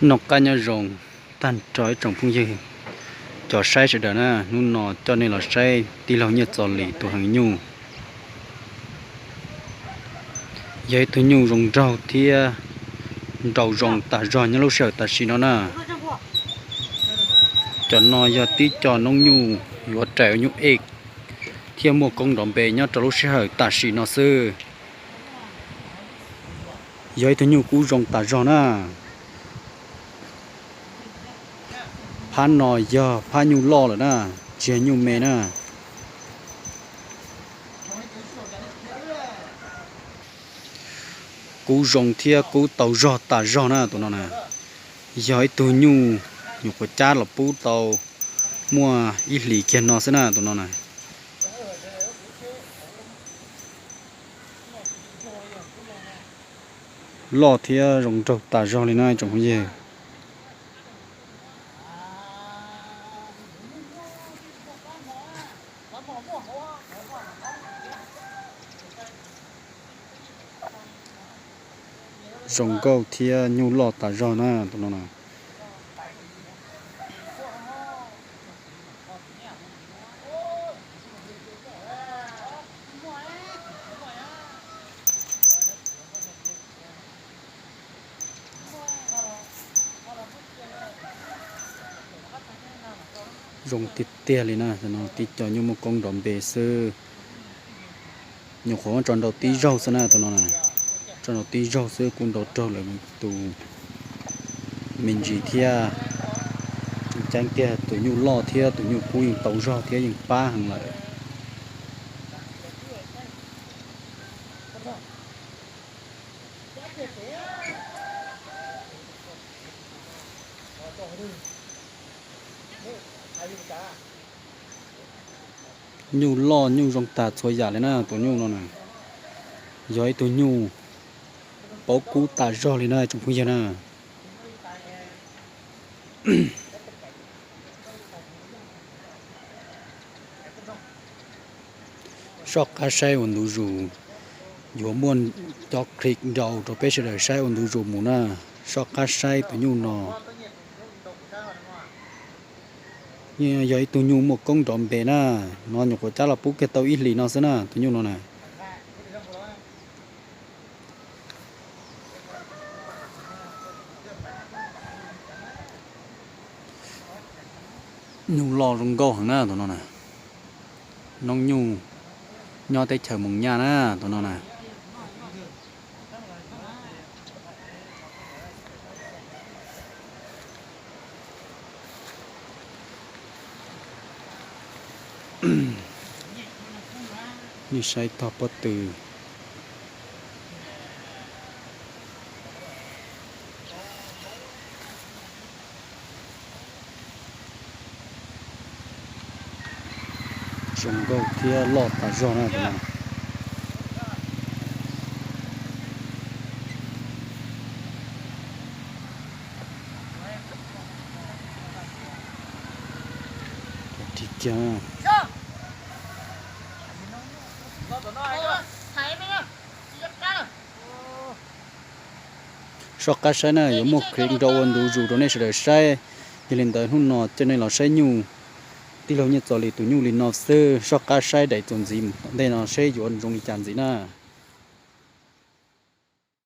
Noj qab nyob zoo tag nrho ib tsoom phooj ywg cov saib sawv daws na, hnub no coj nej los saib tij laug Nyiaj Txos Lis tus heev nyuj. Yog ib tug nyuj zoo nraug thiab nraus zoo tas zog nyob lub sij hawm tam sim no na. Cov no yog tib co noob nyuj yuav rais ua nyuj ej thiab muaj koob nrov npe nyob rau lub sij hawm tam sim no xwb. Yog ib tug nyuj kub zoo tas zog na. Phab no yog phab nyuj loj lawm na, tsis yog nyuj me na. Kub zoo thiab kub tau zog tas zog na tus no na. Yog ib tug nyuj nyuam qhuav cab los pub tau muaj ib hlis kiag no xwb na tus no na. Loj thiab zoo nraug tas zog li na tsoom phooj ywg. Zoo nkauj thiab nyuj loj tas zog na tus no na. Zoo tiag tiag li na, tib co nyuj muaj koob nrov npe xwb. Nyuam qhuav tso nrau tib zaug xwb na tus no na. Tso nrau tib zaug xwb kuj nrau raug lawm tus me ntsis thiab. Ceeb tiag tus nyuj loj thiab tus nyuj kub yeej tau zog thiab yeej pab heev lawm. Nyuj loj nyuj zoo tas txhua yam li na tus nyuj no na. Yog ib tug nyuj paub kub tas zog li na tsoom phooj ywg na. Soj qab saib ua ntu zus, yuav muaj cov clip nrau rau peb sawv daws saib ua ntu zus mus na. Soj qab saib tus nyuj no. Yog ib tug nyuj muaj koob nrov npe na, no nyuam qhuav cab los pub kiag tau ib hlis no xwb na tus nyuj no na. Nyuj loj zoo nkauj heev na tus no na. Noob nyuj nyob teb chaws Moos Nyaj na tus no na. Nej saib tog pob tw. Zoo nkauj thiab loj tas zog na tus no. Soj qab saib na, yuav muaj clip nrau ua ntu zus rau nej sawv daws saib. Yog li ntawd hnub no coj nej los saib nyuj, tij laug Nyiaj Txos Lis tus nyuj li no xwb. Soj qab saib daim txuas ntxiv tom ntej no seb yuav zoo li cas ntxiv na.